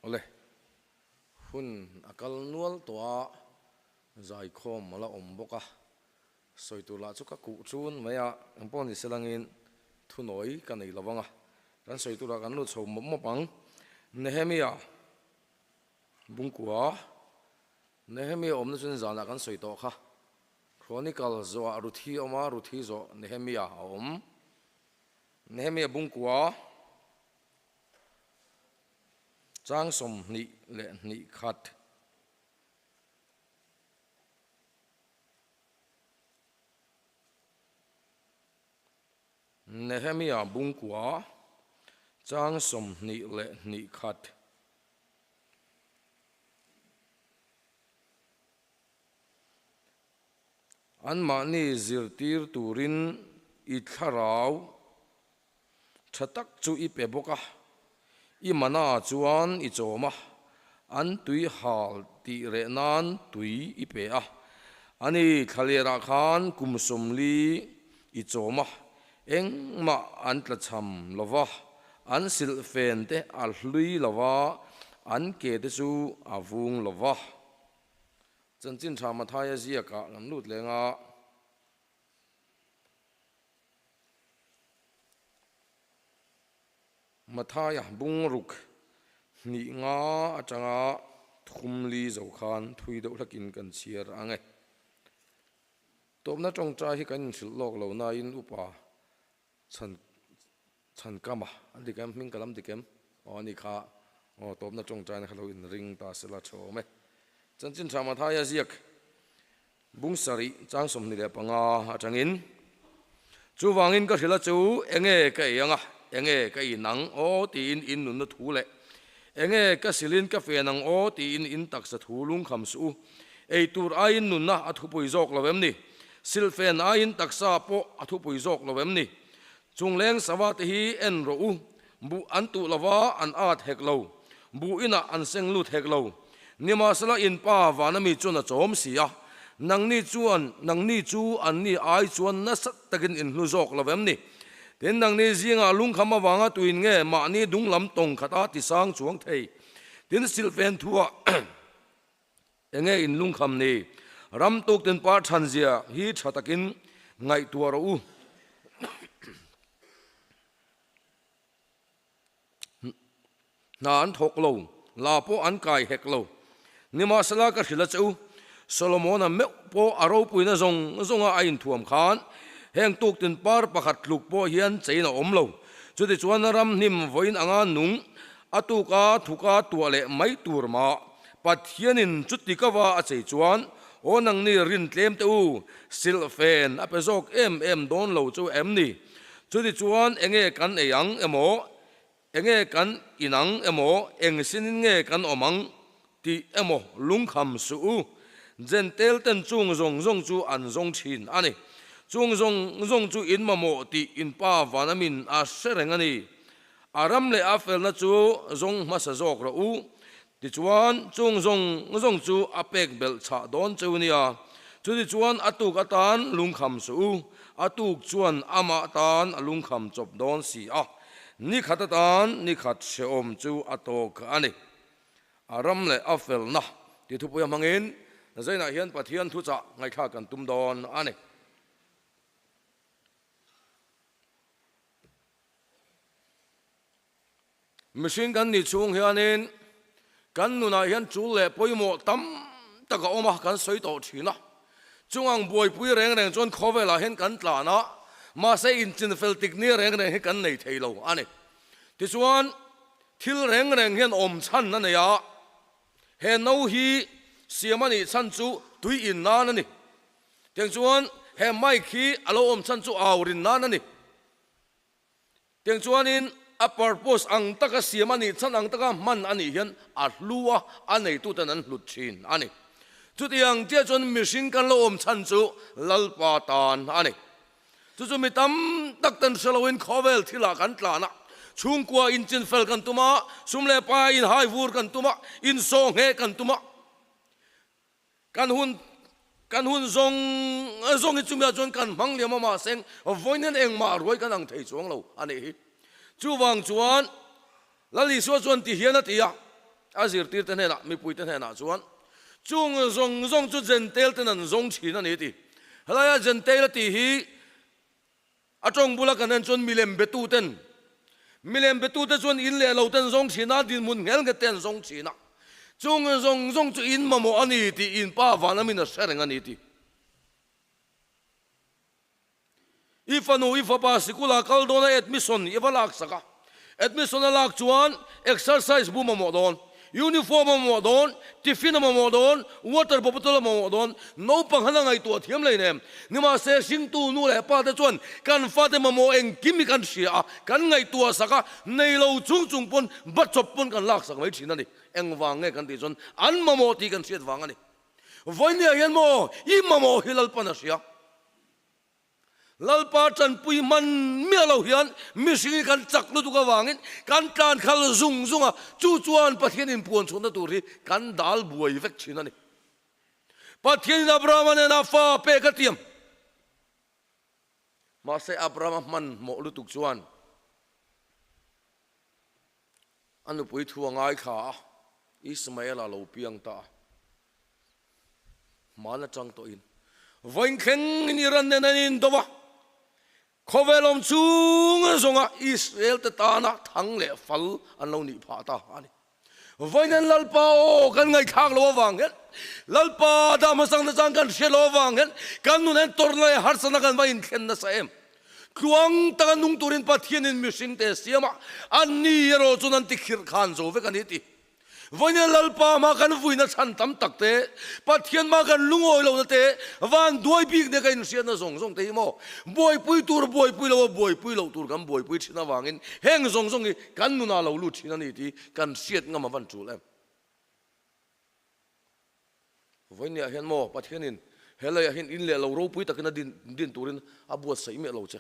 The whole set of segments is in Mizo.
Awle, hun a kal nual tawh a, zaikhawm a la awm bawk a, sawi tur lah chu ka kuh chun mai a, engpawh ni selangin thunawi ka nei lo vang a, kan sawi turah kan lut chho mawp mawp ang. Nehemia Bungkua, Nehemia awmna chuan zanah kan sawi tawh kha, Chronicle zawhah Ruthi a awm a, Ruthi zawh Nehemia a awm. Nehemia Bungkua. Chang 21 khat. Nehemia bungkua chang 21 khat. Anmahni zirtir turin i thlarau tha tak chu i pe bawk a, i mana chuan i chawm a, an tui hal tih reh nan tui i pe a. Ani thlalerah khan kum 40 i chawm a, engmah an tlachham lo va, an silhfen te a hlui lo va, an ke te chu a vung lo va. Chanchin tha Mathaia ziakah kan lut leng a. Mathaia bungruk hnih nga atanga thum li zo khan thui deuh hlakin kan chhiar ang e. Tawpna tawngtai hi kan inhrilh lawk lo nain upa chhan chhan kama an dik em hming ka lam dik em? Aw ani kha aw tawpna tawngtaina kha lo inring ta sela tha awm e. Chanchin tha Mathaia ziak Bung sarih chang 25 atangin, Chuvangin ka hrilh a chu, enge ka ei anga, enge ka in ang aw tiin in nunna thu leh, enge ka silin ka fen ang aw tiin in taksa thu lungkham suh u. Ei tur aiin nunna a thupui zawk lo em ni? Silhfen aiin taksa pawh a thupui zawk lo em ni? Chungleng sava te hi en rawh u, buh an tuh lova an at hek lo, buh inah an seng lut hek lo. Nimahsela in pa vana mi chuan a chawm si a, nangni chuan nangni chu anni ai chuan nasa takin in hlu zawk lo em ni? Tin, nangni zingah lungkham avanga tuin nge mahni dunglam tawng khata tisang chuang thei? Tin, silhfen thuah Enge in lungkham ni? Ram tuk tin par than zia hi tha takin ngaihtuah rawh u. Hna an thawk lo, la pawh an kai hek lo. Nimahsela ka hrilh a che u, Solomona meuh pawh a ropuina zawng zawnga a inthuam khan heng tuk tin par pakhat tluk pawh hian chein a awm lo. Chutichuan ram hnim vawiin anga nung a tuka thuka tuah leh mai tur mah Pathianin chuti ka va a chei chuan, Aw nangni rin tlem teh u, silhfen a pe zawk em em dawn lo chu em ni? Chuti chuan enge kan ei ang emaw, enge kan in ang emaw, eng sinin nge kan awm ang tih emaw lungkham suh u. Jentel ten chung zawng zawng chu an zawng thin a ni. Chung zawng zawng chu in mamawh tih in pa Vanamin a hre reng a ni. A ram leh a felna chu zawng hmasa zawk rawh u. Tichuan, chung zawng zawng chu a pek belh chhah dawn cheu nia. Chutichuan a tuk atan lungkham suh u, a tuk chuan amah tan a lungkham chawp dawn si a. Ni khat atan ni khat hrehawm chu a tawk a ni. A ram leh a felna ti thupuia hmangin Zainah hian Pathian thuchah ngaihthlak kan tum dawn a ni. Mihring kan nih chhung hianin kan nunah hian tul leh pawimawh tam tak a awm a, kan sawi tawh thin a. Chung ang buaipui reng reng chuan khawvelah hian kan tlan a, mahse inchinfel tik ni reng reng hi kan nei thei lo a ni. Tichuan, thil reng reng hian awm chhan a nei a, he no hi siam a nih chhan chu tui in nan a ni. Tiang chuan he mic hi a lo awm chhan chu au rin nan a ni. Tiang chuanin a purpose ang taka siam a nih chhan ang taka hman a nih hian a hlu a, a neituten an hlut thin a ni. Chutiang chiah chuan mihring kan lo awm chhan chu Lalpa tan a ni. Chu chu mi tam tak ten hre loin khawvel thilah kan tlan a, chhungkua inchinfel kan tum a, sum leh pai inhaivur kan tum a, insawhngheh kan tum a, Kan hun kan hun zawng zawng hi chumi ah chuan kan hmang liam a mahse vawiin hian engmah ruai kan ang thei chuang lo a nih hi. Chuvang chuan Lal Isua chuan ti hian a ti a. A zirtirte hnenah, mipuite hnenah chuan, Chung zawng zawng chu Jentail ten an zawng thin a ni ti. Helaia Jentail a tih hi a tawng bula kan en chuan milem betuten, milem betute chuan in leh lo ten zawng thin a, dinhmun nghel nghet te an zawng thin a. Chung zawng zawng chu in mamawh a ni tih in pa van amin a hre reng a ni ti. I fanu, i fapa sikula kal dawn a admission i va lak sak a. Admission a lak chuan exercise bu mamawh dawn, uniform a mamawh dawn, tiffin a mamawh dawn, water bottle a mamawh dawn, naupang han a ngaihtuah thiam lei nem. Nimahse hringtu nu leh pa te chuan kan fate mamawh engkim hi kan hria a, kan ngaihtuah sak a, nei lo chung chung pawn ba chawp pawn kan lak sak mai thin a ni. Engvang nge kan tih chuan an mamawh tih kan hriat vang a ni. Vawinia hian maw i mamawh hi Lalpan a hria. Lalpa tanpui hman miah lo hian mihring hi kan chak lutuk avangin kan tlan khal zung zung a, chu chuan Pathian inpuan chhuahna tur hi kan dal buai vek thin a ni. Pathianin Abrahama nena fa pek a tiam. Mahse Abrahama hmanhmawh lutuk chuan A nupui thu a ngaithla a, Ismaela lo piang ta a. Hman atang tawhin vawiin thlengin Iran nen an indo a, khawvel awm chung zawnga Israel te tana thang leh fal an lo nih phah ta a ni. Vawiin an Lalpa aw kan ngaihthlak lo avang hian, Lalpa dah hmasang na chang kan hria lo avang hian kan nun en tawrhna leh harsatna kan va inthlen nasa em? Tluang taka nung turin Pathianin mihringte a siam a, anni erawh chuan an tikhirh khan zo vek a ni ti. Vawinia Lalpa hma kan vuina chhan tam tak te, Pathian hma kan lungawi lohna te, van duai bik nia ka inhriatna zawng zawng te hi maw buaipui tur buaipui lo a buaipui loh tur kan buaipui thin avangin heng zawng zawng hi kan nunah lo lut thin a ni tih kan hriat ngam a van tul em. Vawinia hian maw Pathianin he leiah hian in leh lo ropui takin a din din turin a buatsaih miah lo che.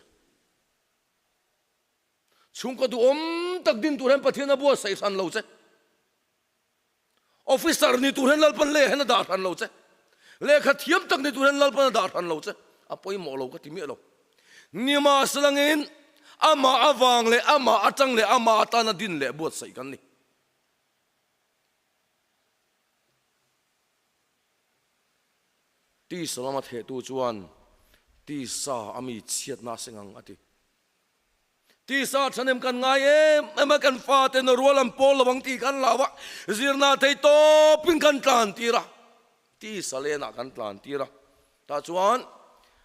Chhungkaw duhawm tak din tur hian Pathian a buatsaih hran lo che. Officer ni tur hian Lalpan leiah hian a dah hran lo che. Lehkha thiam tak ni tur hian Lalpan a dah hran lo che. A pawimawh lo ka ti miah lo. Nimahselangin amah avang leh amah atang leh amah atana din leh buatsaih kan ni. Tisa lama thehtu chuan tisa a mi chhiatna a seng ang a ti. Tisa thahnem kan ngai em em a, kan fate na rual an pawl lo ang tih kan hlau a, zirna thei tawpin kan tlan tir a, tisa lenah kan tlan tir a. Tah chuan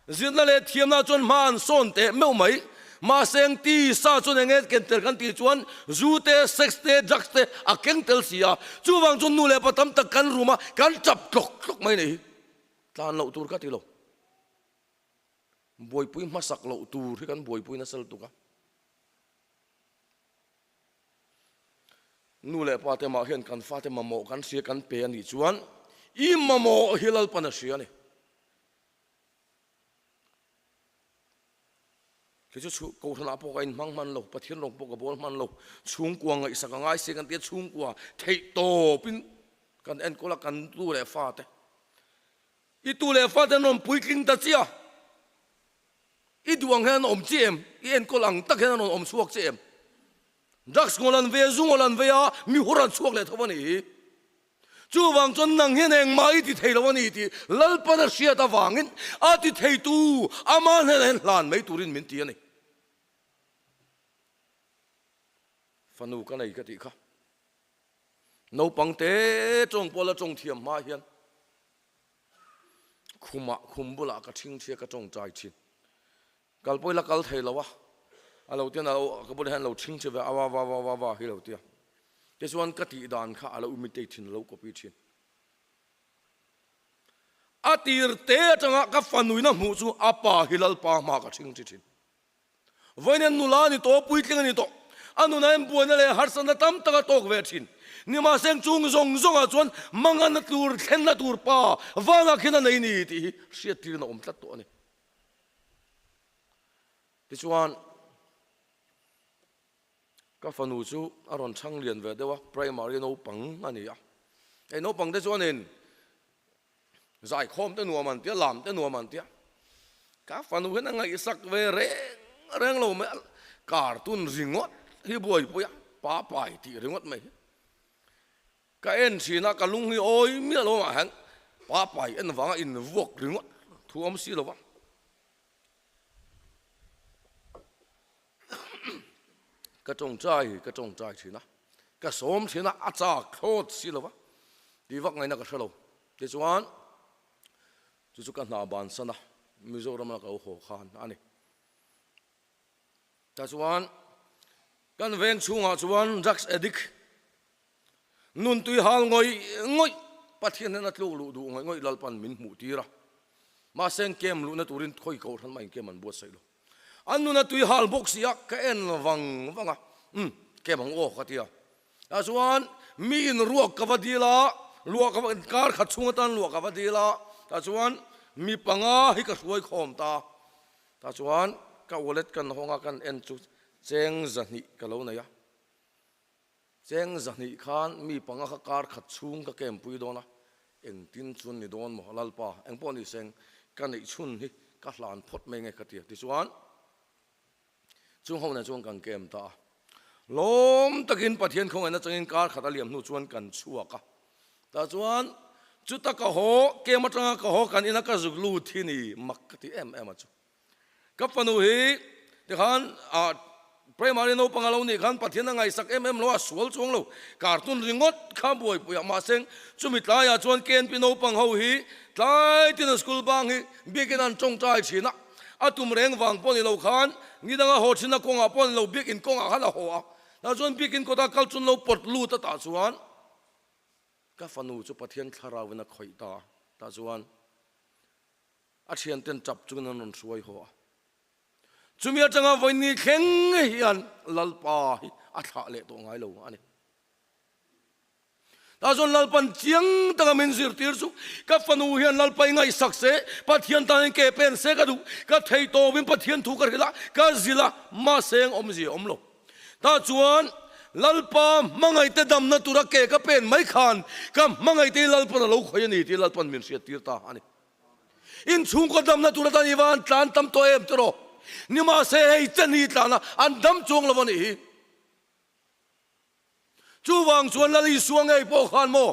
zirna leh thiamna chuan hma an sawn teh meuh mai. Mahse eng tisa chuan eng nge ken tel kan tih chuan zu te, sex te, drugs te a keng tel si a. Chuvang chuan nu leh pa tam tak kan rum a, kan tap tlawk tlawk mai nei hi. Tlan loh tur ka ti lo. Buaipui hmasak loh tur hi kan buaipui nasa lutuk a. Nu leh pa te mah hian kan fate mamawh kan hria kan pe a nih chuan i mamawh hi Lalpan a hria a ni. Kei chu chhu kohhranah pawh ka inhmang hman lo, Pathian rawng pawh ka bawl hman lo, chhungkua ngaihsak a ngai se kan tia chhungkua theih tawpin kan enkawl a kan tu leh fate. I tu leh fate an rawn puitling ta chiah. I duh ang hian an awm chiah em? I enkawl ang tak hian an rawn awm chhuak chiah em? Drugs ngawl an vei a, zu ngawl an vei a, mi hur an chhuak leh tho a nih hi. Chuvang chuan nang hian engmah i ti thei lo a ni tih Lalpan a hriat avangin a ti theitu ama hnenah hian hlan mai turin min ti a ni. Fanu ka nei ka tih kha. Naupang te tawng pawh la tawng thiam hma hian Khumah khum bulah ka thing thia ka tawngtai thin. Kal pawh ila kal thei lo a, a lo tian a ka bulah hian lo thing thi ve a va va va va va hi lo tia. Tichuan ka tih dan kha a lo imitate thin, a lo copy thin. A tir te atanga ka fanuina hmuh chu a pa hi Lalpa hma ka thing thi thin. Vawiin nula a ni tawh, puitling a ni tawh. A nunah hian buaina leh harsatna tam tak a tawk ve thin. Nimahseng chung zawng zawngah chuan mangana tur thlenna tur pa vangah khian a nei ni tih hi hriattirna awm tlat tawh a ni. Tichuan, ka fanu chu a rawn chhang lian ve deuh a, primary naupang a ni a. Hei naupang te chuanin Zaikhawm te nuam an tia, lam te nuam an tia. Ka fanu hian a ngaihsak ve reng reng lo mai a, cartoon ringawt hi buaipui a, pa pai tih ringawt mai hi. Ka en thin a, ka lung hi awi miah lo ah hian pa pai en vanga in vuak ringawt thu awm si lo va. Ka tawngtai ka tawngtai thin a, ka sawm thin a, a chak thlawt si lo va, tih vak ngaihna ka hre lo. Tichuan chu chu ka hna bansan a, Mizoram a ka lo haw khan a ni. Tah chuan kan veng chhungah chuan drugs addict nun tui hal ngawih ngawih Pathian hian a tluk luh duh ngawih ngawih Lalpan min hmuh tir a. Mahse an kem luhna turin khawi kohhran mah inkem an buatsaih lo. An nun a tui hal bawk si a, ka en vang vang a, umm kem ang aw ka ti a. Tah chuan mi in ruak ka va dil a, luah ka va kar khat chhung atan luah ka va dil a, tah chuan mi panga hi ka hruai khawm ta. Tah chuan ka wallet kan hawng a, kan en chu cheng zahnih ka lo nei a. Cheng zahnih khan mi panga kha kar khat chhung ka kempui dawn a, engtin chuan ni dawn maw Lalpa, engpawh ni seng ka neih chhun hi ka hlan phawt mai nge ka ti a. Tichuan chung ho nen chuan kan kem ta a. Lawm takin Pathian khawngaihna changin kar khat a liam hnu chuan kan chhuak a. Tah chuan chuta ka haw, kem atanga ka haw kan ina ka zuk lut hi ni mak ka ti em em a chu. Ka fanu hi tikhan ah primary naupang a lo nih khan Pathian a ngaihsak em em lo a, sual chuang lo, cartoon ringawt kha buaipui a, mahse chumi tlaiah chuan KNP naupang ho hi tlai tin a school bang hi biakin an tawngtai thin a, a tum reng vang pawh ni lo khan nidanga haw thin a kawngah pawh ni lo biakin kawngah khan a haw a, tah chuan biakin kawta kal chun lo pawt lut a tah chuan Ka fanu chu Pathian thlarauin a khawih ta tah chuan a thianten tap chungin an rawn hruai haw a. Chumi atanga vawiin thleng hian Lalpa hi a thlah leh tawh ngai lo a ni. Tah chuan Lalpan chiang taka min zirtir chu ka fanu hian Lalpa i ngaihsak se, Pathian tanin ke pen se ka duh, ka thei tawpin Pathian thu ka hrilh a, ka zilh a, mahse eng awmzia awm lo. Tah chuan Lalpa hmangaihte damna tura ke ka pen mai khan ka hmangaihte hi Lalpan a lo khawih a ni tih Lalpan min hriattir ta a ni. Inchhungkaw damna tur atan i van tlan tam tawh em tiraw? Nimahse hei chen hi tlan a, an dam chuang lo a nih hi. Chuvang chuan Lal Isua ngei pawh khan maw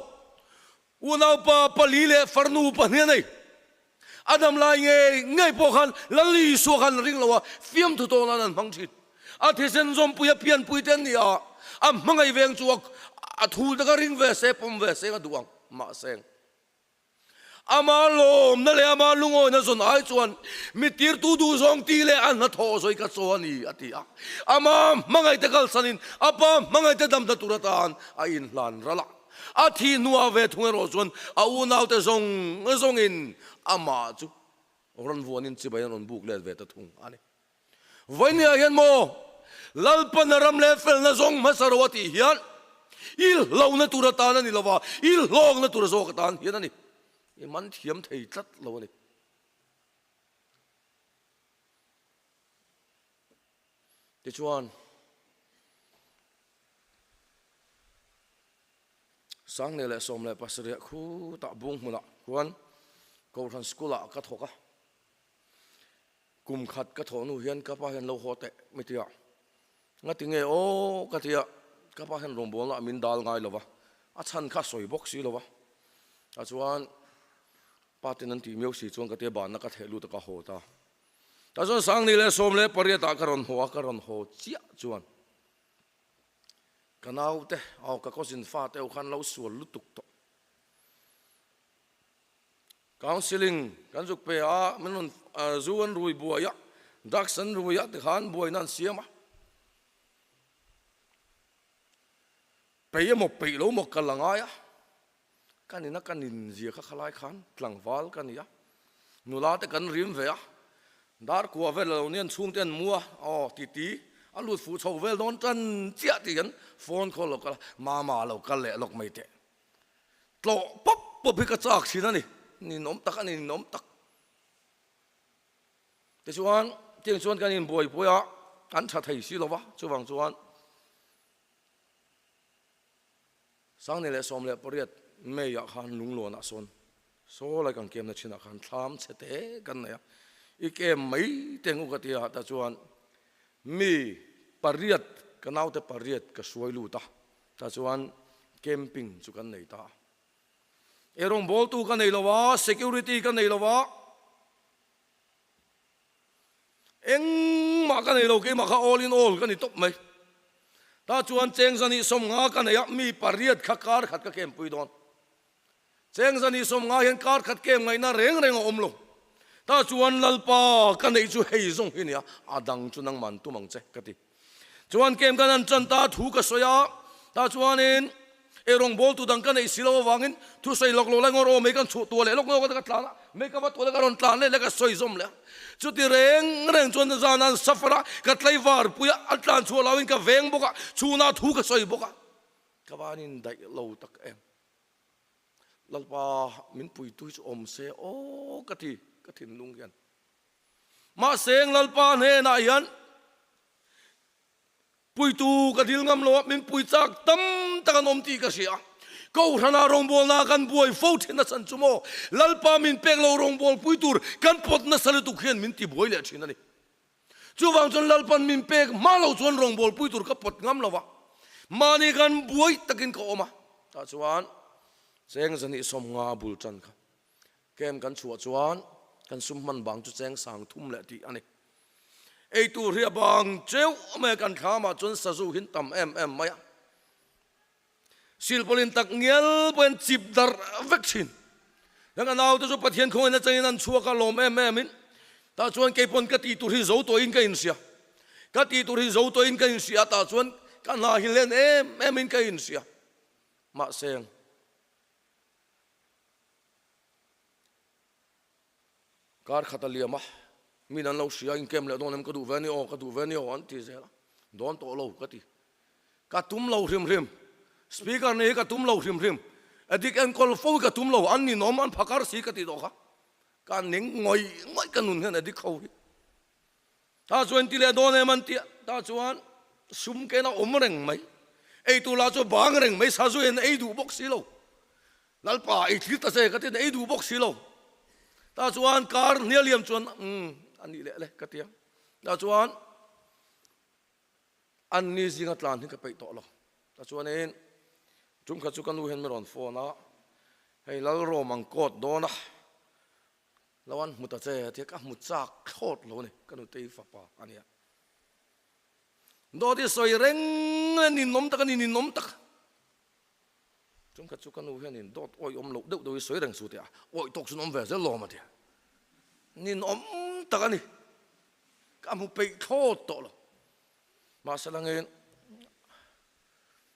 unaupa pali leh farnu pahnih a nei. A dam lai ngei ngei pawh khan Lal Isua khan ring lo a, fiamthu tawh nan an hmang thin. A thisen zawmpui a pianpui te an ni a, a hmangaih veng chu a thul taka ring ve se, pawm ve se a duh ang. Mahse, ama lawmna leh ama lungawina zawn ai chuan mi tirtu duh zawng tih leh a hnathawh zawi ka chaw a ni, a ti a. Ama hmangaihte kalsanin a pa hmangaihte damna tur atan a inhlan ral a. A thih hnuah ve thung erawh chuan a unaute zawng zawngin amah chu rawn vuanin chibai an rawn buk let ve ta thung a ni. Vawinia hian maw Lalpana ram leh felna zawng hmasa ro a tih hian i hlauhna tur atan a ni lova, i hlawkna tur zawk atan hian a ni. I man thiam thei tlat lo a ni. Tichuan, Sangne leh 17 khutah bung hmunah khuan Kohhran School ah ka thawk a. Kum khat ka thawh hnu hian ka pa hian lo haw teh mi ti a. Ngati nge aw ka ti a, ka pa hian rawngbawlna ah min dal ngai lo va, a chhan kha a sawi bawk si lo va. Tah chuan pa ten an tih miau si chuan ka tia banna ka theh lut a ka haw ta. Tah chuan Sangni leh 18 ah ka rawn haw a, ka rawn haw chiah chuan Ka naute, aw ka cousin fate ho khan lo sual lutuk tawh. Counselling kan zuk pe a, min rawn zu an rui buai a, drugs an rui a tikhan buaina an siam a. Peih emaw peih lo maw kal a ngai a, ka nina ka nin zia kha khalai khan tlangval ka ni a, nula te kan rim ve a, dar kua vel a lo nia an chhungte an mu a, aw titi a lut fuh chho vel dawn tan chiah tih hian phone call lo kal a, mama a lo kal leh lawk mai teh. Tlawh pawp pawp hi ka chak thin a ni, ninawm tak a ni, ninawm tak. Tichuan, tiang chuan kan inbuaipui a, an tha thei si lo va, chuvang chuan 2018 May ah khan Lunglawnah sawn saw lai kan kemna thinah khan thlam chhe te kan nei a, i kem mai teng u ka ti a, tah chuan mi pariat ka naute pariat ka hruai lut a, tah chuan Camping chu kan nei ta a. Eirawngbawltu ka nei lo a, security ka nei lo a, engmah ka nei lo, keimah kha all in all ka ni tawp mai. Tah chuan cheng zahnih 50 ka nei a, mi pariat kha kar khat ka camp pui dawn. Cheng zahnih 50 hian kar khat camp ngaihna reng reng a awm lo. Tah chuan Lalpa ka neih chu hei zawng hi nia, a dang chu nangman tum ang che ka ti. Chuan kem kan an tan ta thu ka sawi a, tah chuanin ei rawngbawltu dang ka neih si lo avangin thu sawi lawk lo lai ngawr aw mei kan chhuah tuah leh lawk lawk a ka tlan a, mei ka va tuah leh ka rawn tlan leh leh ka sawi zawm leh a. Chuti reng reng chuan zan an suffer a, ka tlaivar pui a, an tlan chhuah loin ka veng bawk a, chhunah thu ka sawi bawk a, ka vanin daih lo tak em. Lalpa min puitu hi chu awm se aw ka ti, ka thinlung hian. Mahse Lalpa hnenah hian puitu ka dil ngam lo a, min pui chak tam tak an awm tih ka hria. Kohhrana rawngbawlna kan buai fo thin a chan chu maw? Lalpa min pek lo rawngbawlpui tur kan pawt nasa lutuk hian min ti buai leh thin a ni. Chuvang chuan Lalpan min pek hma lo chuan rawngbawlpui tur ka pawt ngam lo va, mahni khan buai takin ka awm a. Tah chuan cheng zahnih 50 bul tan kha Camp kan chhuah chuan kan sum hman bang chu cheng sang thum leh tih a ni. Ei tur hi a bang cheuh mai a, kan thlamah chuan sazu hin tam em em mai a. Silpawlin tak ngial pawhin chip darh vek thin. Kan a naute chu Pathian khawngaihna changin an chhuak a, lawm em em in. Tah chuan kei pawn ka tih tur hi zo tawhin ka inhria. Ka tih tur hi zo tawhin ka inhria, tah chuan ka hna hi len em em in ka inhria. Mahse. Kar khat a liam a, min an lo hria, inkem leh dawn em ka duh ve a ni aw, ka duh ve a ni aw an ti zel a, dawn tawh lo ka ti. Ka tum lo hrim hrim, speaker nih hi ka tum lo hrim hrim, addict enkawl fo hi ka tum lo, an ninawm an phakar si ka ti tawh kha, ka ning ngawih ngawih ka nun hian addict ho hi. Ta chuan ti leh dawn em an ti a, ta chuan sum ken a awm reng mai, eitur lah chu bang reng mai, sazu hian ei duh bawk si lo, Lalpa ei thlir ta che ka ti a, ei duh bawk si lo, ta chuan kar hnial liam chuan umm a nih leh le ka ti a, ta chuan an ni zinga tlan hi ka peih tawh lo, ta chuanin tum khat chu ka nu hian min rawn phone a, hei Lalrawm ang court dawn a, Lo an hmu ta che tia ka hmu chak thlawt lo a ni, ka nutei fapa a nia. Dawt i sawi reng a ninawm tak a ni, ninawm tak. Chung khat chu ka nu hianin dawt awi awm loh deuh deuh i sawi reng su tia, awi tawk chu an awm ve zel lawm a tia. Ninawm tak a ni, ka hmu peih thlawt tawh lo. Mahse langin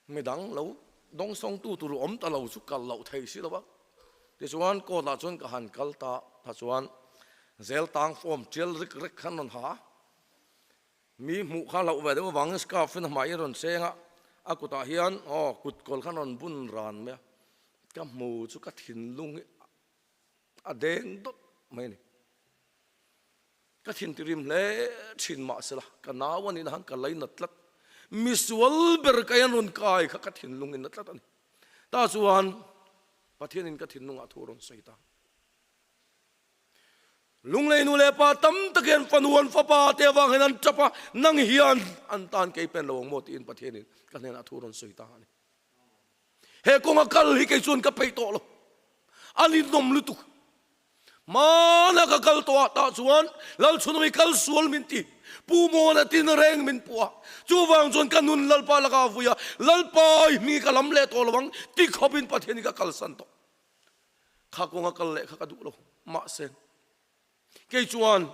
Midang lo dawngsawngtu tur awm ta lo chu kal loh thei si lo a. Tichuan court ah chuan ka han kal ta tha chuan zel tang form tial rik rek khan rawn ha a. Mi hmuh kha hlauh ve deuh avangin scarf in a hmai in rawn cheng a, a kutah hian aw kut kawl khan rawn bun ran mai a. Ka hmu chu ka thinlung hi a deng dawt mai a ni. Ka thin tirim hle thin mahsela ka nau a nihna han ka lainat tlat. Misual ber ka hian rawn kai kha ka thinlung in na tlat a ni. Tah chuan Pathianin ka thinlungah thu a rawn sawi ta. Lunglei nu leh pa tam tak hian fanu an fapa te avang hian an tap a, nang hian an tan kei pen lo ang maw tiin Pathianin ka hnenah thu a rawn sawi ta a ni. He kawnga kal hi kei chuan ka peih tawh lo. A ninawm lutuk. Hmana ka kal tawh ah tah chuan Lalchhunawmi kal sual min ti, Pu Mawna tin reng min puh a, chuvang chuan ka nun Lalpa laka a vui a, Lalpa i hming hi ka lam leh tawh lo ang ti khawpin Pathian hi ka kalsan tawh. Kha kawnga kal leh kha ka duh lo, mahse kei chuan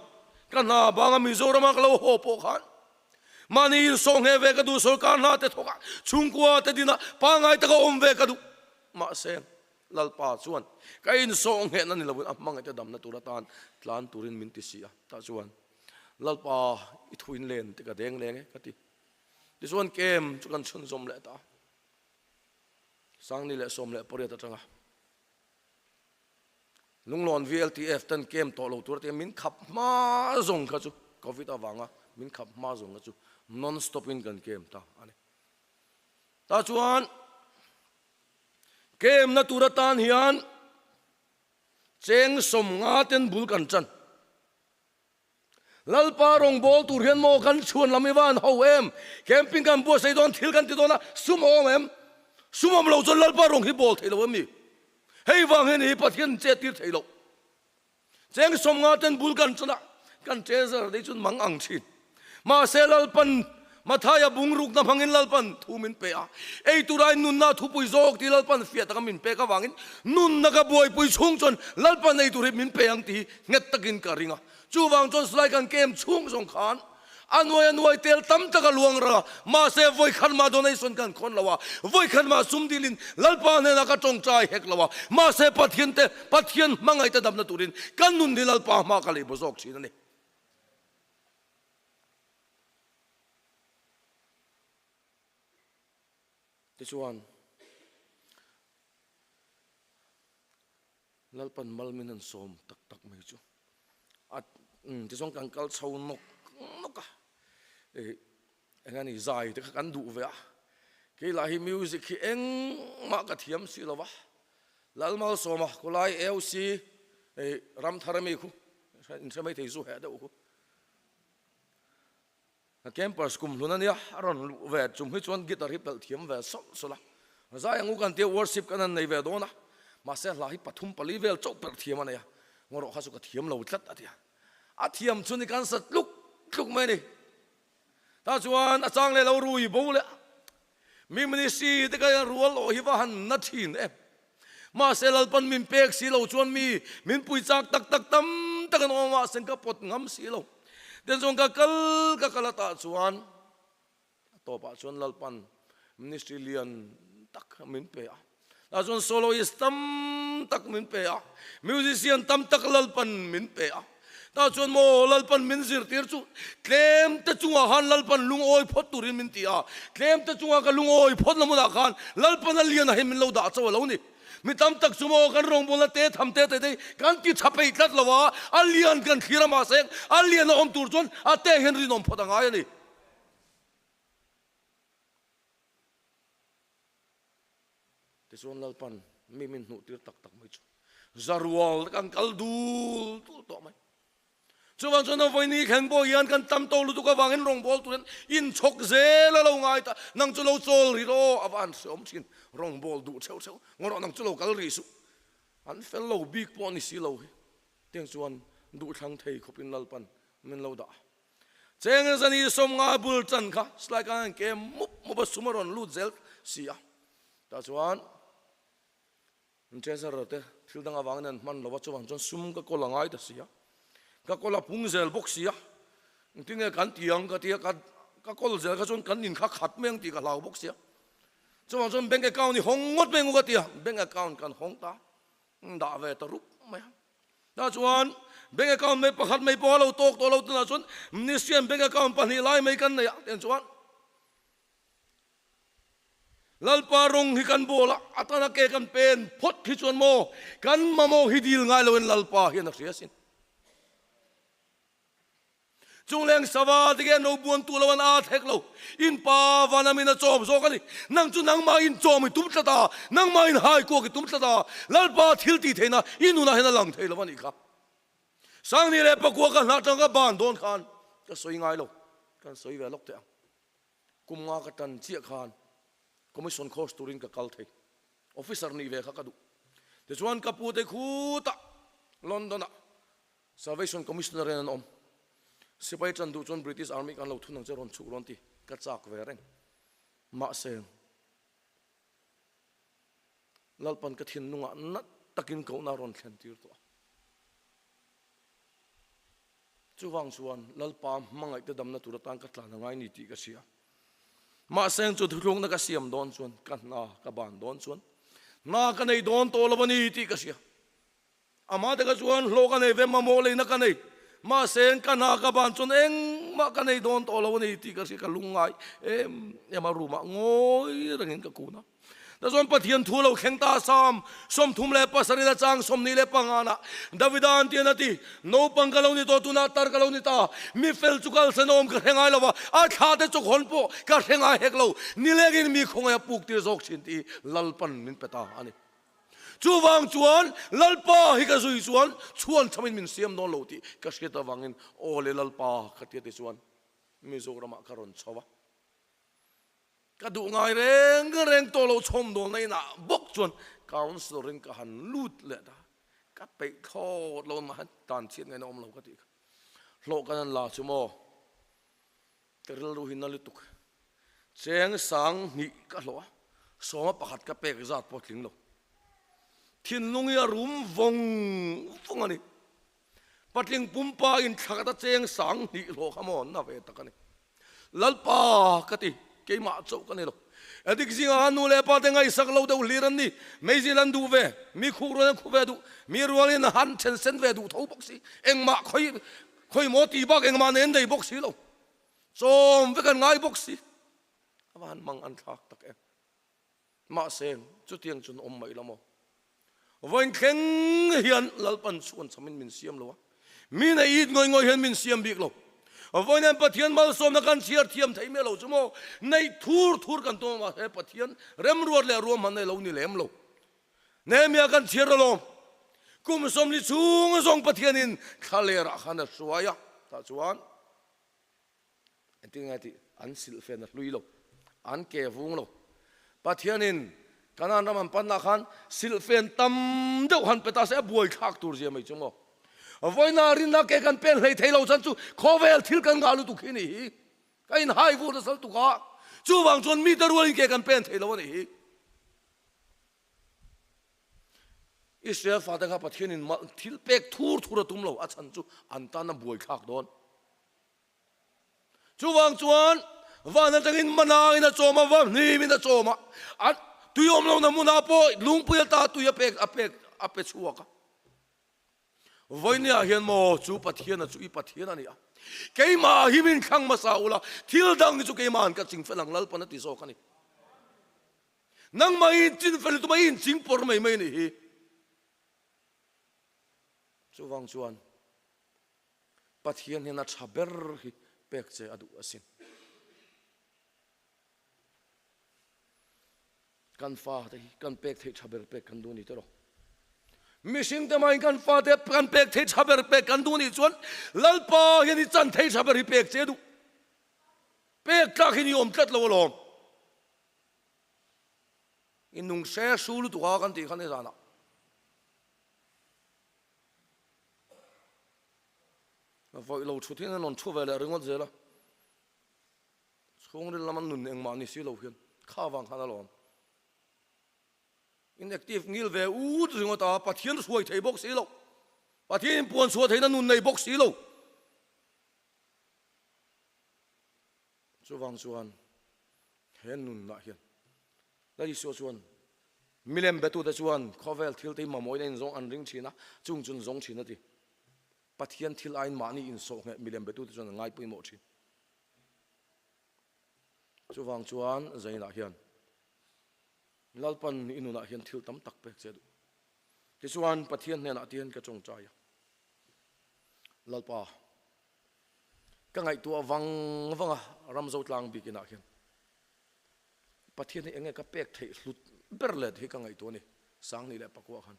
ka hna banga Mizorama ka lo haw pawh khan mahni insawhngheh ve ka duh, sorkar hna te thawk a, chhungkua te dinah pangngai taka awm ve ka duh, mahse Lalpa chuan, Ka insawh nghehna ni loin a hmangaihte damna tur atan tlan turin min ti si a. Tah chuan, Lalpa, i thu in len te ka deng leng e, ka ti. Tichuan kem chu kan chhunzawm leh ta a. Sangni leh 18 atanga Lunglawn VLTF ten kem tawh lo tur tia min khap hma zawng kha chu Covid avanga min khap hma zawng kha chu non stop in kan kem ta a ni. Tah chuan Kemna tur atan hian cheng 50 ten bul kan chan. Lalpa rawngbâwl tur hian maw kan chhuan lam i van ho em? Camping kan buatsaih dawn, thil kan ti dawn a, sum a awm em? Sum awm lo chuan Lalpa rawng hi bawl thei lo em ni? Hei vang hian hi Pathian chet tir thei lo. Cheng 50 ten bul kan chana kan treasurer dei chuan mang ang thin. Mahse Lalpan Mathaia bungrukna hmangin Lalpan thu min pe a, ei turai nunna thupui zawk tih Lalpan fiah taka min pek avangin nunna ka buaipui chhung chuan Lalpan ei tur hi min pe ang tih hi nghet takin ka ring a. Chuvang chuan silai kan kem chhung zawng khan a nuai a nuai tel tam tak a luang rang a, mahse vawikhat mah donation kan khawn lo a, vawikhat mah sum dilin Lalpa hnenah ka tawngtai hek lo a, mahse Pathian te Pathian hmangaih te damna turin kan nun hi Lalpa hma ka lei baw zawk thin a ni. Tichuan, Lalpan mal min han sawm tak tak mai chu a tichuan kan kal chho nawk nawk a, ih eng a ni zai te kha kan duh ve a, kei lah hi music hi engmah ka thiam si lo va, Lalmalsawma khawlai AOC ih Ramthar ami khu inhre mai thei zu heh deuh khu. A campers kum hlun a nia, a rawn luh ve chung hi chuan guitar hi pelh thiam ve sawlh sawlh a. Zai ang u kan tia worship kan han nei ve dawn a, mahse hla hi pathum pali vel chauh pelh thiam a nei a, ngaw rawh kha chu ka thiam lo tlat a ti a. A thiam chu ni kan sa tluk tluk mai a ni. Tah chuan a chang leh lo rui bo leh a, mi ministry te ka rual awh hi va han na thin em. Mahse Lalpan min pek si lo chuan mi min pui chak tak tak tam tak an awm a, mahse ka pawt ngam si lo. Ten chuan ka kal ka kal a tah chuan a tawpah chuan Lalpan ministry lian tak min pe a. Tah chuan soloist tam tak min pe a, musician tam tak Lalpan min pe a. Tah chuan maw Lalpan min zirtir chu tlem te chungah khan Lalpan lungawi phawt turin min ti a, tlem te chunga ka lungawi phawt la hmunah khan Lalpan a lianah hian min lo dah chauh a lo ni. Mi tam tak chu maw kan rawngbawlna te tham te te te kan ti tha peih tlat lo a, a lian kan thlir a mahse a lian a awm tur chuan a te hian rinawm phawt a ngai a ni. Tichuan Lalpan mi min hnuh tir tak tak mai chu zarual te kan kal dul dul tawh mai. Chuvang chuan vawiini thleng pawh hian kan tam tawh lutuk avangin rawngbâwl turin inchhawk zel a lo ngai ta. Nang chu lo chawl rih rawh a va han hreawm thin. Rawngbâwl duh theuh theuh ngaw rawh nang chu lo kal rih suh. An fel lo bik pawh ni si lo hi. Tiang chuan duhthlang thei khawpin Lalpan min lo dah a. Cheng zani 50 bul chan kha slide khan an ke mup mup a sum a rawn lut zel si a. Tah chuan treasurer te thil dang avangin an hman lo a, chuvang chuan sum ka kawl a ngai ta si a. Ka kawl a pung zel bawk si a. Engtin nge kan ti ang ka ti a, ka ka kawl zel kha chuan kan in kha khat mai ang tih ka hlau bawk si a. Chuvang chuan bank account i hawng ngawt mai ang u ka ti a, bank account kan hawng ta dah ve ta rup mai a. Tah chuan bank account mai pakhat mai pawh a lo tawk tawh lo tunah chuan ministry an bank account pahnih lai mai kan nei a tiang chuan Lalpa rawng hi kan bawl a, a tana ke kan pen phawt hi chuan maw kan mamawh hi dil ngai loin Lalpa hian a hria sin. Chungleng sava te khian lo buan tu lo an at hek lo. In pa van a min a chawm zawk a ni. Nang chu nangmah in chawm i tum tlat a, nangmah in hai kuak i tum tlat a, Lalpa thil tih theihna i nunah hian a lang thei lo a nih kha. Sangni leh pakua ka hnah tang ka ban dawn khan ka sawi ngai lo, kan sawi ve lawk teh ang. Kum nga ka tan chiah khan commission course turin ka kal thei. Officer nih ve kha ka duh. Tichuan ka pute khutah London ah Salvation Commissioner in an awm. Sipai tan duh chuan British Army kan lo thun ang che rawn chhuk rawn ti ka chak ve reng. Mahse, Lalpan ka thinlungah nat takin kohna rawn thlen tir tawh a. Chuvang chuan Lalpa hmangaihte damna tur atan ka tlan a ngai ni tih ka hria. Mahse, chu thuthlukna ka siam dawn chuan ka hna ka ban dawn chuan hna ka nei dawn tawh lo a ni tih ka hria. Amah te kha chuan hlawh ka nei ve mamawh leina ka nei. Mahse ka hna ka ban chuan engmah ka nei dawn tawh lo a ni tih ka hria ka lungngai em em a room ah ngawi rengin ka kun a. Tichuan Pathian thu lo thleng ta Psalm 37 a chang 25 nah Davida an tian a ti, Naupang ka lo ni tawh tunah tar ka lo ni ta, mi fel chu kalsan a awm ka hre ngai lo va, a thla te chawkhawn pawh ka hre ngai hek lo, nilengin mi khawngaih a puk tir zawk thin tih Lalpan min pe ta a ni. Chuvang chuan Lalpa hi ka zui chuan chhuan chhamin min siam dawn lo tih ka hriat avangin aw le Lalpa ka tia ti chuan Mizoramah ka rawn chho a. Ka duh ngai reng reng tawh lo chhawmdawlna inah bawk chuan councillor in ka han lut leh ta. Ka peih thlawt lo mah tan chhiat ngaihna awm lo ka tih kha. Hlawh kan han la chu maw? Ka rilru hi na lutuk. Cheng sang hnih ka hlawh a, sawma pakhat ka pek zat pawh tling lo. Thinlung hi a rum vawng vawng a ni. Patling pumpa in thla khat a cheng sang hnih hlawh kha maw na ve tak a ni. Lalpa ka ti, keimah chauh ka ni lo. Edik zingah nu leh pa te ngaihsak lo deuh hlir an ni. Meizil an duh ve, mi khuh rual an khuh ve duh, mi rualin han then sen ve duh tho bawk si. Engmah khawi khawi maw tih bak engmah nen nei bawk si lo. Chawm vek an ngai bawk si. A van mang an thlak tak em. Mahse, chutiang chuan awm mai la maw? Vawiin thleng hian Lalpan chhuan chhamin min siam lo a, mi nei it ngawih ngawih hian min siam bik lo. Vawiin hian Pathian malsawmna kan chhiar thiam thei miah lo chu maw? Neih thur thur kan tum a, mahse Pathian remruat leh ruahmanna hi lo ni lem lo. Nehemiah kan chhiar alawm. Kum sawmli chhung zawng Pathianin thlalerah khan a hruai a, tah chuan Engtin nge tih an silhfen a hlui lo, an ke vung lo. Pathianin Kanaan ram an panna khan silhfen tam deuh han pe ta se a buaithlak tur zia mai chu maw. Vawiina rinna ke kan pen hlei thei lo chan chu khawvel thil kan ngah lutuk hi ni hi. Ka inhai vur nasal tuk a, chuvang chuan mite rualin ke kan pen thei lo a nih hi. Israel fate kha Pathianin thil pek thur thur a tum lo, a chhan chu an tan a buaithlak dawn. Chuvang chuan van atangin manain a chawm a, va hnimin a chawm a, a tui awm lohna hmunah pawh lungpui ata tui a pek a pek a pe chhuak a. Vawinia hian maw chu Pathiana chu i Pathian a ni a, keimah hi min thlang hmasa ula, thil dang hi chu keimahan ka ching fel ang Lalpan a ti zawk a ni. Nangmah i inchin fel lutuk a, i inching pawr mai mai a nih hi. Chuvang chuan Pathian hian a tha ber hi pek che a duh asin. Kan fate hi kan pek theih tha ber pek kan duh ni tawh. Mihring te mahin kan fate kan pek theih tha ber pek kan duh nih chuan Lalpa hian i chan theih tha ber hi pek che duh. Pek tlak hi ni awm tlat lo alawm. I nung hre hru lutuk a kan tih kha ni zanah. Vawih lo thut hian an rawn thu ve leh ringawt zel a, chhungril lama nun engmah ni si lo hian kha vang khan a lawm. Inactive ngil ve ut ringawt a, Pathian hruai thei bawk si lo, Pathian inpuan chhuah theihna nun nei bawk si lo. Chuvang chuan he nunah hian Lal Isua chuan milem betute chuan khawvel thil te hi mamawhin a inzawng an ring thin a, chung chu an zawng thin a ti. Pathian thil aiin mahni insawhngheh milem betute chuan an ngai pawimawh thin. Chuvang chuan Zainah hian Lalpan i nunah hian thil tam tak pek che a duh. Tichuan Pathian hnenah tihian ka tawngtai a, Lalpa, Ka ngaihtuah vang vang a, Ramzo tlang bik inah hian Pathian hi enge ka pek theih hlut ber let hi ka ngaihtuah a ni, Sangni leh Pakua khan.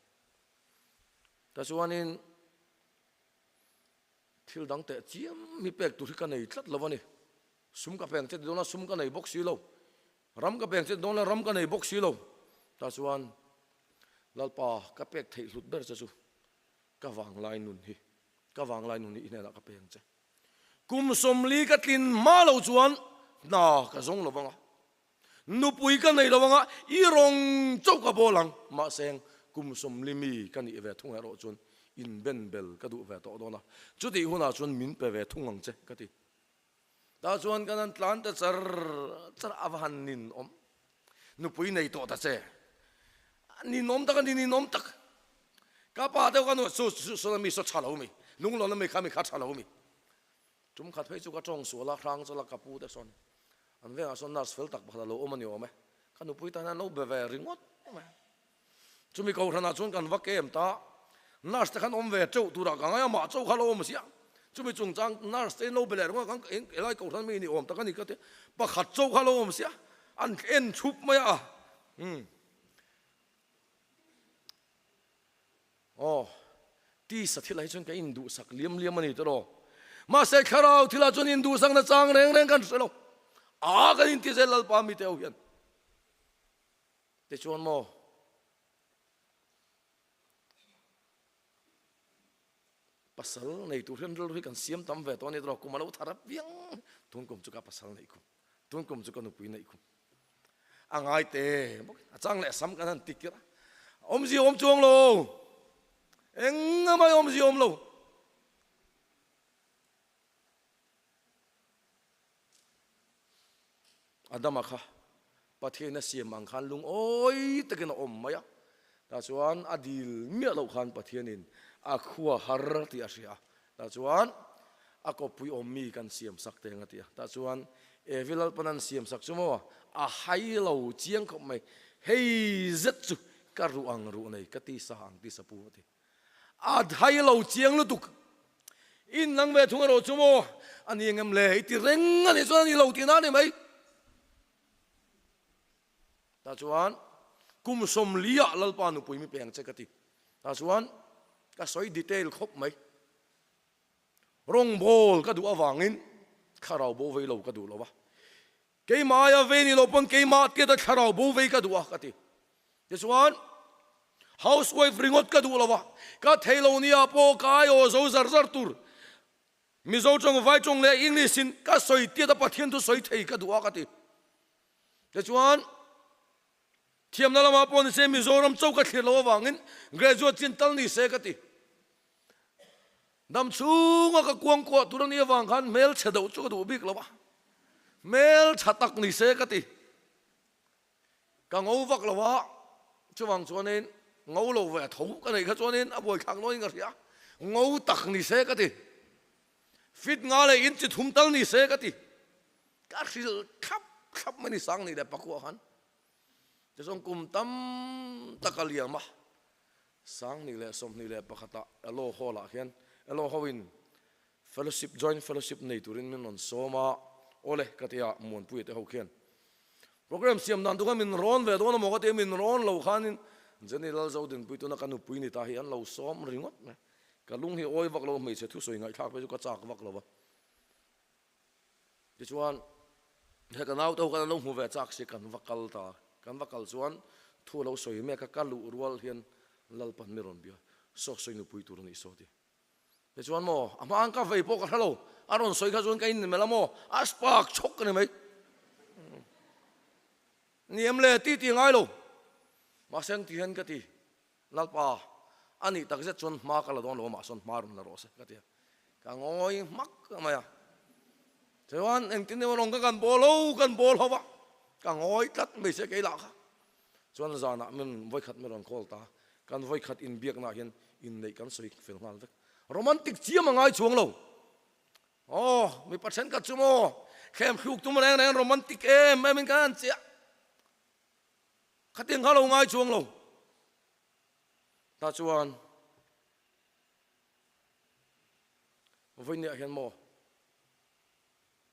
Tichuanin thil dang teh chiam hi pek tur hi ka nei tlat lo a ni. Sum ka peng che ti dawn a, sum ka nei bawk si lo. Ram ka peng che ti dawn a, ram ka nei bawk si lo. Tichuan Lalpa ka pek theih hlut ber che chu Ka vanglai nun hi, ka vanglai nun hi i hnenah ka peng che. Kum 40 ka tlin hma lo chuan hna ka zawng lo vang a, nupui ka nei lo vang a, i rawng chauh ka bawl ang. Mahse, kum 40 mi ka nih ve thung erawh chuan inben bel ka duh ve tawh dawn a, chutih hunah chuan min pe ve thung ang che ka ti. Tah chuan kan han tlan ta char char a va han ninawm. Nupui nei tawh ta che. Ninawm tak a ni, ninawm tak. Ka pa deuh ka nu chu chu sawn a mi saw tha lo mi. Lunglawn a mi kha mi kha tha lo mi. Tum khat phei chu ka tawng sual a, hrang chawlh a ka pu te sawn. An vengah sawn nurse fel tak pakhat a lo awm a ni awm e. Ka nupui tan hian lo be ve ringawt mai. Chumi kohhranah chuan kan va kem ta. Nurse te khan awm ve teuh turah ka ngai a, mah chauh kha lo awm sia. Chumi chungchang nurse te in lo be leh ringawt a, kan helai kohhran mi ni awm tak a ni ka ti. Pakhat chauh kha lo awm sia, an en chhup mai a. Umm. Aw, tisa thilah hi chuan ka induhsak liam liam a ni tawh. Mahse thlarau thilah chuan induhsakna chang reng reng kan hre lo. A kan inti zel Lalpa mite ho hian. Tichuan maw pasal nei tur hian rilru hi kan siam tam ve tawh a ni tawh kum a lo thar apiang tun kum chu ka pasal neih kum tun kum chu ka nupui neih kum a ngai te bawk a chang leh sam kan han ti kir a awmzia awm chuang lo engmah awmzia awm lo. Adama kha Pathian a siam ang khan lungawi takin a awm mai a, tah chuan a dil miah loh khan Pathianin a khua har tih a hria a, tah chuan a kawppui awm mi kan siam sak teng a ti a, tah chuan Evi Lalpan an siam sak chu maw a hai lo chiang khawp mai, hei zet chu ka ruh ang ruh nei ka tisa ang tisa pu a ti. A thai lo chiang lutuk. In nang ve thung erawh chu maw a ni engem le i ti reng a nih chuan a ni lo tihna a ni mai. Tah chuan kum sawmliah Lalpa nupui mi peng che ka ti. Tah chuan ka sawi detail khawp mai. Rawngbawl ka duh avangin thlarau bo vei lo ka duh lo va. Keimah aia vei ni lo pawn keimah tiata thlarau bo vei ka duh a ka ti. Tichuan housewife ringawt ka duh lo a, ka thei lo nia pawh ka aiawh zo zar zar tur Mizo tawng, Vai tawng leh English in ka sawi tiata Pathian thu sawi thei ka duh a ka ti. Tichuan thiamna lamah pawh ni se Mizoram cho ka thlir lo avangin graduate chin tal ni se ka ti. Dam chhunga ka kuangkuah tur a nih avang khan hmelchhe deuh chu ka duh bik lo a, hmeltha tak ni se ka ti. Ka ngo vak lo a, chuvang chuanin ngo lo ve a tho ka neih kha chuanin a buaithlak nawn in ka hria. Ngo tak ni se ka ti. Fit nga leh in chi thum tal ni se ka ti. Ka hrilh thlap thlap mai ni sang ni leh pakua khan. Tichuan kum tam tak a liam a, 2021 ah Elo Hall ah hian Elo ho in Fellowship, Joint Fellowship nei turin min rawn sawm a, awle ka ti a, Muanpuia te ho khian program siam dan duh khan min rawn ve dawn a maw ka ti a, min rawn lo khanin Jenny Lalzodinpui tuna ka nupui ni ta hi an lo sawm ringawt mai, ka lung hi awi vak lo hmeichhe thusawi ngaihthlak phei chu ka chak vak lo va. Tichuan, he ka naute ho khan an lo hmu ve chak si, kan va kal ta. Kan va kal chuan thu a lo sawi mek a, ka luh rual hian Lalpan mi rawn bia, Saw sawi nupui tur a nih saw ti. Tichuan maw, a hma ang ka vei pawh ka hre lo, a rawn sawi kha chuan ka inmelh a maw, a spark chhawk ka ni mai. Ni em le, ti ti ngai lo. Mahse engti hian ka ti, Lalpa, a nih tak zet chuan hma ka la dawn lo a, mahse hma rawn la rawh se ka ti a, ka ngawi hmak mai a. Chuan engtin emaw rawng ka kan bawl ho, kan bawl ho va, ka ngawi tlat mai se kei lah kha. Chuan zanah min vawikhat min rawn call ta, kan vawikhat inbiaknaah hian inneih kan sawi fel nghal vek. Romantic chiam a ngai chuang lo. Aw, mipa thenkhat chu maw, thlem thluk tum reng reng romantic em em in kan han chiah. Khatiang kha lo ngai chuang lo. Tah chuan vawinia hian maw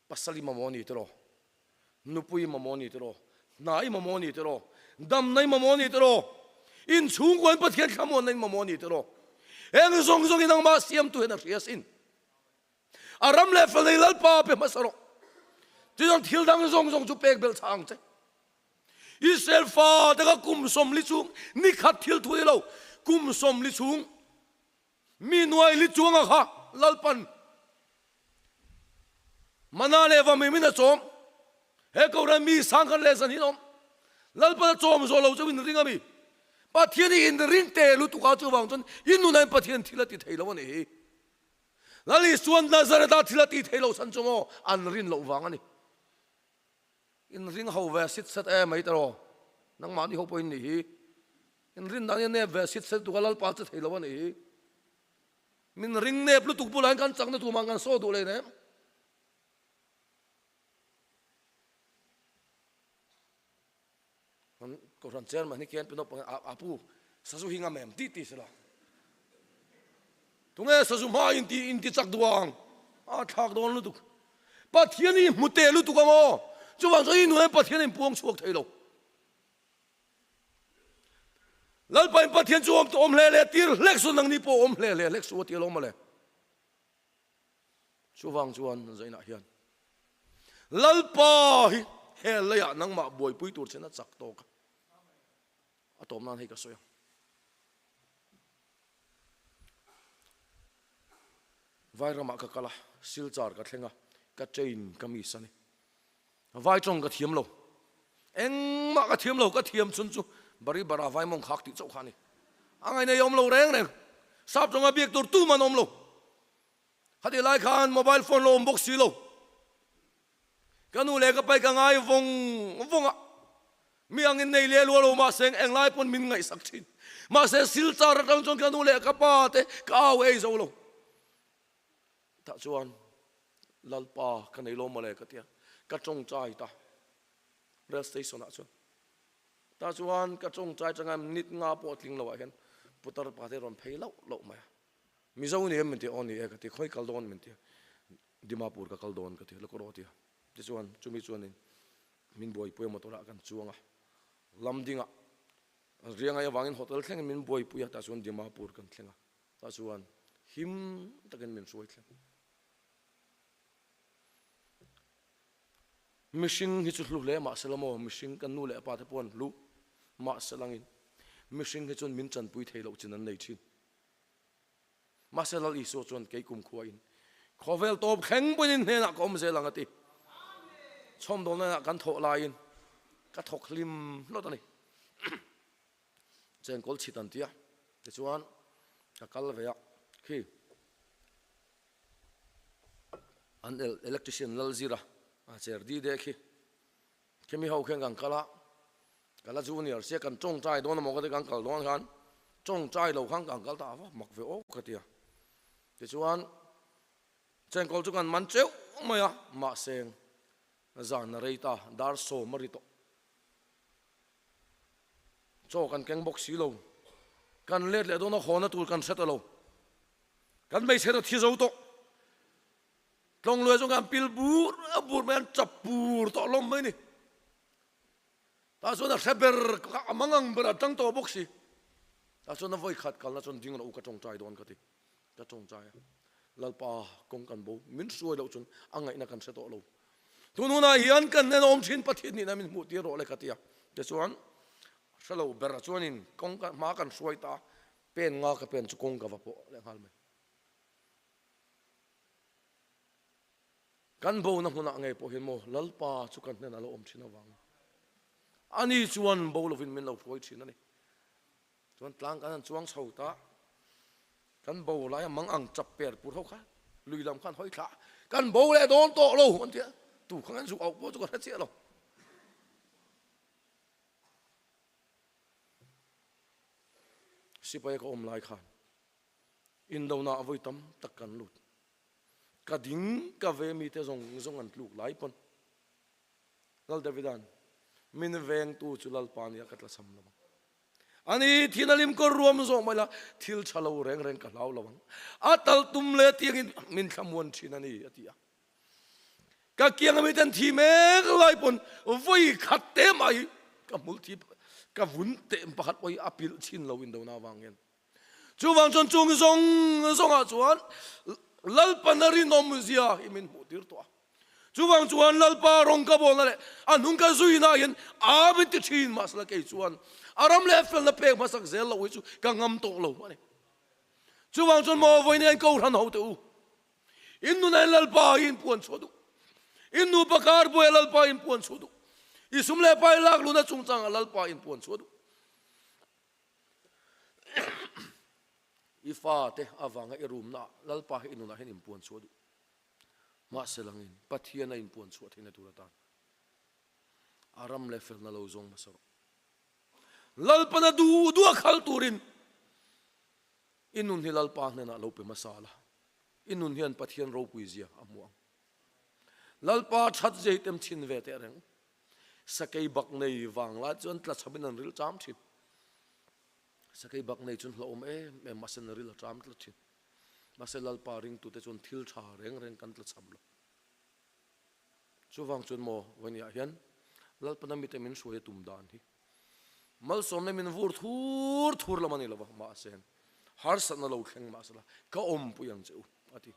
pasal i mamawh ni tiraw, nupui i mamawh ni tiraw, hna i mamawh ni tiraw, damna i mamawh ni tiraw, inchhungkuain Pathian thlamuanna i mamawh ni tiraw, heng zawng zawng hi nangmah siamtu hian a hria asin. A ram leh fel nei Lalpa pe hmasa rawh. Tichuan thil dang zawng zawng chu pek belh chah ang che. Israel fate kha kum 40 chhung ni khat thil thu ni lo, kum 40 chhung mi nuai li chuanga kha Lalpan mana leh va mi min a chawm. He Kohhran mi sangkhat leh zan hi an awm. Lalpan a chawm zawh lo chu in ring a mi? Pathian hi in ring te lutuk a, chuvang chuan in nunah hian Pathian thil a ti thei lo a nih hi. Lal Isuan Nazareth-a thil a ti thei lo chhan chu maw an rin loh vang a ni. In ring ho ve sit set e mai tiraw? Nangmahni ho pawhin nih hi. In rin dan hi a nep ve sit set lutuk a, Lalpa che thei lo a nih hi. Min ring nep lutuk bulah hian kan chakna tumah kan saw duh hleinem. Kan Kohhran chairman hi kian pinawp ang a pu sazu hi ngam em tih tih sela. Tunge sazu hma in ti in ti chak duh ang a thlak dawn lutuk. Pathian hi hmu teh lutuk ang aw. Chuvang chuan i nuai Pathian in puang chhuak thei lo. Lalpa in Pathian chu awm awm hle hle tir hlek su nangni pawh awm hle hle hlek su a ti alawm mawle. Chuvang chuan zainah hian. Lalpa hi he leiah nangmah buaipui tur chen a chak tawk a. A tawp nan hei ka sawi ang. Vai ramah ka kal a, Silchar ka thleng a, ka train ka miss a ni. Vai tawng ka thiam lo. Engmah ka thiam lo, ka thiam chhun chu bari bara vai mawng khak tih chauh kha a ni. A ngaina i awm lo reng reng. Sap tawnga biak tur tum an awm lo. Khatih lai khan mobile phone lo awm bawk si lo. Ka nu leh ka pai ka ngai vawng vawng a, mi angin nei leh luah lo mahse englai pawn min ngaihsak thin. Mahse Silchar atang chuan ka nu leh ka pa te ka au ei zo lo. Tah chuan Lalpa ka nei lo mawle ka tia, ka tawngtai ta rail station ah chuan. Tah chuan ka tawngtai tanga minute nga pawh a tling lo ah hian putar pa te rawn phei lauh lauh mai a. Mizo ni em min ti a, aw ni e ka ti, khawi kal dawn min ti a, Dimapur ka kal dawn ka ti, lawk rawh a ti a. Tichuan chumi chuanin min buaipui a motor ah kan chuang a, lam dingah riangai avangin hotel thlengin min buaipui a, tah chuan Dimapur kan thleng a. Tah chuan him takin min hruai thleng. Mihring hi chu hlu hle mah sela maw, mihring kan nu leh pa te pawh an hlu mah selangin mihring hi chuan min chanpui thei loh chin an nei thin. Mahse Lal Isua chuan kei kumkhua in khawvel tawp thleng pawhin in hnenah ka awm zel ang a ti. Chhawmdawlna inah kan thawh laiin ka thawk hlim hlawt a ni. Chengkawl chhit an ti a, tichuan ka kal ve a, khi an electrician Lalzira a cher di de khi, khimi ho khian kan kal a, ka la junior sia kan tawngtai dawn emaw ka ti kan kal dawn khan tawngtai lo khan kan kal ta a, mak ve awk ka ti a, tichuan chengkawl chu kan man teuh mai a, mahse zan a rei ta, dar sawm a ri tawh. Chaw kan keng bawk si lo. Kan let leh dawn a hawna tur kan hre ta lo. Kan hmeichhe ta thi zo tawh. Tlawng luai zawng kan pil bur a bur mai an chap pur tawh lawm mai ni. Tah chuan a hre ber a mangang ber a tang tawh bawk si. Tah chuan a vawi khat kalna chuan ding rawh u ka tawngtai dawn ka ti. Ka tawngtai a. Lalpa kawng kan bo min hruai loh chuan a ngaihna kan hre tawh lo. Tun hunah hian kan hnena awm thin Pathian nihna min hmuh tir rawh le ka ti a. Tichuan hre lo ber chuanin kawng ka hma kan hruai ta a, pen nga ka pen chu kawng ka va pawh leh nghal mai. Kan bona hmunah ngei pawh hian maw Lalpa chu kan hnenah a lo awm thin avangin ani chuan bo lovin min lo hruai thin a ni. Chuan tlang kan han chuang chho ta, kan bo lai a mang ang chap per pur ho kha lui lam khan hawi thla kan bo leh dawn tawh lo an ti a, tu kha an zuk auh pawh chu ka hre chiah lo. Sipai ka awm lai khan indona a vawi tam tak kan lut, ka ding ka ve mite zawng zawng an tluk lai pawn Lal Davida'n, Min vengtu chu Lalpa nia ka tlachham lo ang. Ani thin a lim kawr ruam zawk mai la, thil tha lo reng reng ka hlau lo ang. A tal tum leh tiangin min thlamuan thin a ni, a ti a. Ka kiang ami ten thi mek lai pawn vawi khat te mai ka hmul thi ka vun teh pakhat pawh hi a pilh chin lo indona avang hian. Chuvang chuan chung zawng zawngah chuan Lalpana rinawm zia hi min hmuh tir tawh a. Chuvang chuan Lalpa rawng ka bawlna leh a hnung ka zuina hian a min ti thin mahsela kei chuan a ram leh felna pek hmasak zel loh hi chu ka ngam tawh lo a ni. Chuvang chuan maw vawiin hian Kohhran ho teh u, in nunah hian Lalpa hi in puan chhuah duh, in nupa kar buaiah Lalpa in puan chhuah duh, i sum leh pai lak luna chungchangah Lalpa in puan chhuah duh. I fate avanga i rumna ah Lalpa hi i nunah hian inpuan chhuah duh. Mahse langin Pathian a inpuan chhuah theihna tur atan a ram leh felna lo zawng hmasa rawh. Lalpana duh duh a khal turin i nun hi Lalpa hnenah lo pe hmasa la, i nun hian Pathian ropui zia a hmu ang. Lalpa that zia hi tem chhin ve teh reng. Sakei bak nei vang lai chuan tlachham in an ril ṭam ṭhin. Sakei bak nei chuan hlauhawm em em mahse an ril a ṭam tlat ṭhin. Mahse Lalpa ringtute chuan thil ṭha reng reng kan tlachham lo. Chuvang chuan maw vawinia hian Lalpana mite min hruai a tum dan hi malsawmna min vur thur thur lam a ni lova, mahse harsatna lo thleng mahsela ka awmpui ang che u a ti.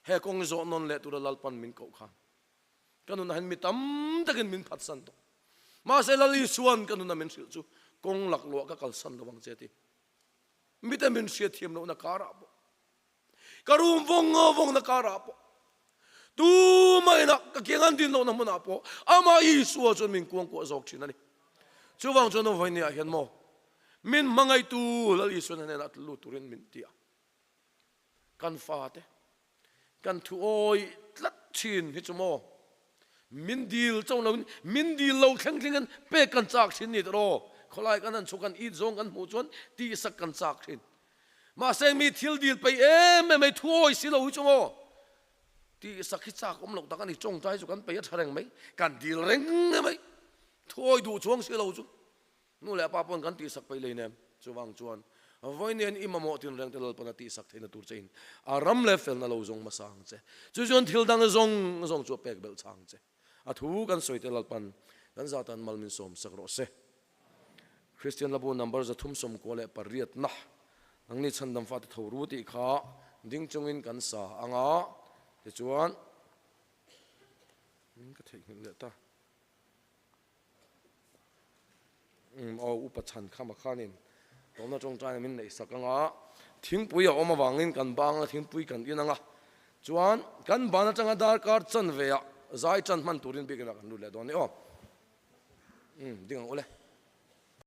He kawng zawh nawn leh tura Lalpan min koh khan. Ka nunah hian mi tam takin min phatsan tawh. Mahse Lal Isua'n ka nuna min hrilh chu kawng laklawh ka kalsan lo ang che ti. Mite min hriatthiam lohna karah pawh, ka rum vawng vawngna karah pawh, tumah inah ka kiang an din lohna hmunah pawh amah Isua chuan min kuangkuah zawk thin a ni. Chuvang chuan vawinia hian maw min hmangaihtu Lal Isua'n a hnenah lut turin min ti a. Kan fate kan thu awi tlat thin hi chu maw min dil chauh loin min dil lo thleng thleng in pek kan chak thin ni tawh khawlai kan han chhuk kan it zawng kan hmuh chuan tihsak kan chak thin mahse mi thil dil peih em em mai thu awi si lo hi chu maw tihsak hi chak awm loh tak a ni tawngtai chu kan peih a tha reng mai kan dil reng mai thu awi duh chuang si lo chu Nu leh pa pawn kan tihsak peih lei nem. Chuvang chuan vawiin i mamawh tinreng te Lalpan a tihsak theihna tur che in a ram leh felna lo zawng hmasa ang che. Chu chuan thil dang zawng zawng chu a pek belh chhang che. A thu kan sawi te Lalpan kan zatan mal min sawm sak rawh se. Kristian Labu number 398 na nangni chhandam fate tho ru tih kha ding chungin kan sa anga tichuan ka theihnghilh leh ta. Aw upa chhan khama khanin tawmna tawngtaina min neih sak anga thingpui a awm avangin kan banga thingpui kan in anga chuan kan ban atanga darkar chan veah zai chan hman turin biakina kan lut leh dawn ni aw. Ding ang ule.